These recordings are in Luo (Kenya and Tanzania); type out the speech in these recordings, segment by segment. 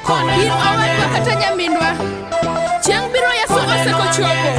In owadwa kata nyaminwa, chieng' biro Yesu osekochopo.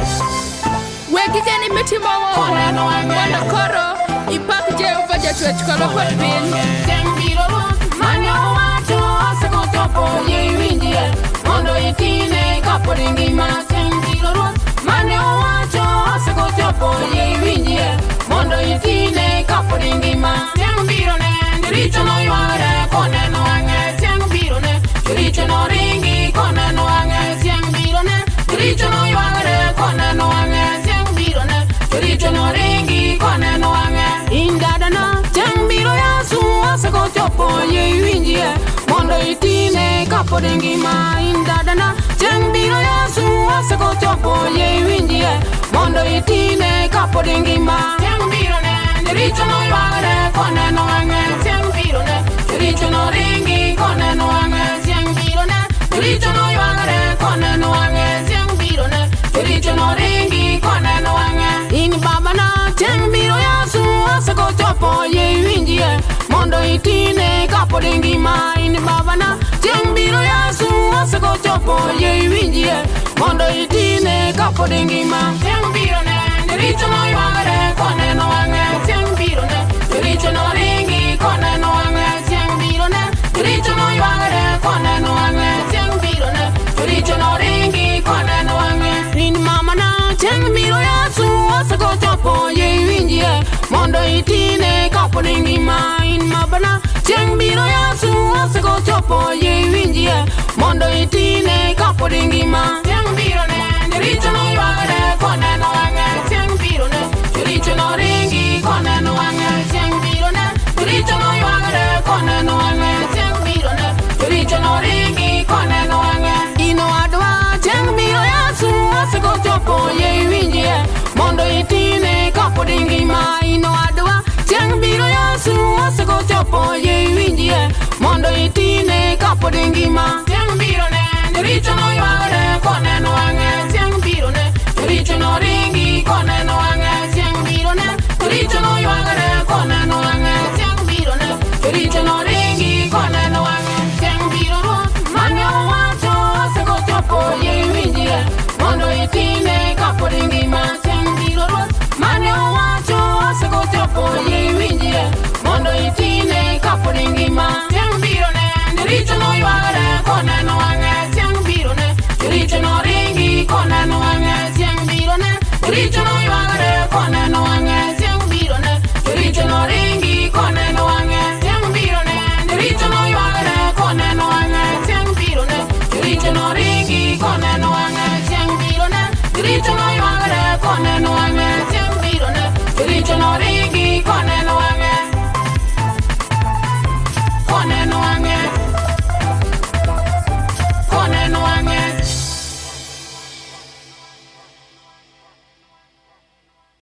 We gigeni mitimo oko mondo koro ipak Jehova Jachwech polo kod piny. Chieng' biro Ruoth mane owacho osekochopo yie iwinjie mondo itine kapod ingima. Chieng' biro Ruoth mane owacho osekochopo yie iwinjie mondo itine kapod ingima. Chieng' biro ne joricho noywagre koneno wang'e. Chieng' biro ne joricho noringi koneno wang'e. Chieng' biro ne joricho noywagre koneno wang'e. Chieng' biro ne joricho noringi koneno wang'e. In dadana chieng' biro Yesu osekochopo yie iwinjie mondo itine kapod ingima. In dadana chieng' biro Yesu osekochopo yie iwinjie mondo itine kapod ingima. Chieng' biro ne joricho noywagre koneno wang'e. Chieng' biro ne joricho noringi koneno wang'e. Chieng' biro ne joricho noywagre koneno wang'e. Chieng' biro ne joricho noringi koneno wang'e. In babana chieng' biro Yesu osekochopo yie iwinjie mondo itine kapod ingima. In babana chieng' biro Yesu osekochopo yie iwinjie mondo itine kapod ingima. Chieng' biro ne joricho noywagre koneno wang'e. Chieng' biro ne joricho noringi koneno wang'e. Chieng' biro ne joricho noywagre koneno wang'e. Chieng' biro ne joricho noringi koneno wang'e. In mamana chieng' biro Yesu osekochopo yie iwinjie mondo itine kapod ingima. In babana chieng' biro Yesu osekochopo yie iwinjie mondo itine kapod ingima. Chieng' biro ne joricho noywagre koneno wang'e. Chieng' biro ne joricho noringi koneno wang'e. Chieng' biro ne joricho noywagre koneno wang'e. Chieng' biro ne joricho noringi koneno wang'e. In owadwa chieng' biro Yesu osekochopo yie iwinjie mondo itine kapod ingima. In owadwa chieng' biro Yesu osekochopo yie iwinjie mondo itine kapod ingima. Chieng' biro ne joricho noywagre koneno wang'e. Chieng' biro ne joricho noringi koneno wang'e. Chieng' biro ne joricho noywagre koneno wang'e. Chieng' biro ne joricho noringi koneno wang'e. Chieng' biro Ruoth mane owacho osekochopo yie iwinjie mondo itine kapod ingima. Chieng' biro Ruoth mane owacho osekochopo yie iwinjie mondo itine kapod ingima. Chieng' biro ne joricho noywagre koneno wang'e. Chieng' biro ne joricho noringi koneno wang'e. Chieng' biro ne joricho noywagre koneno wang'e. Chieng' biro ne joricho noringi koneno wang'e. Chieng' biro ne joricho noywagre koneno wang'e. Chieng' biro ne joricho noringi koneno wang'e. Chieng' biro ne joricho noywagre koneno wang'e.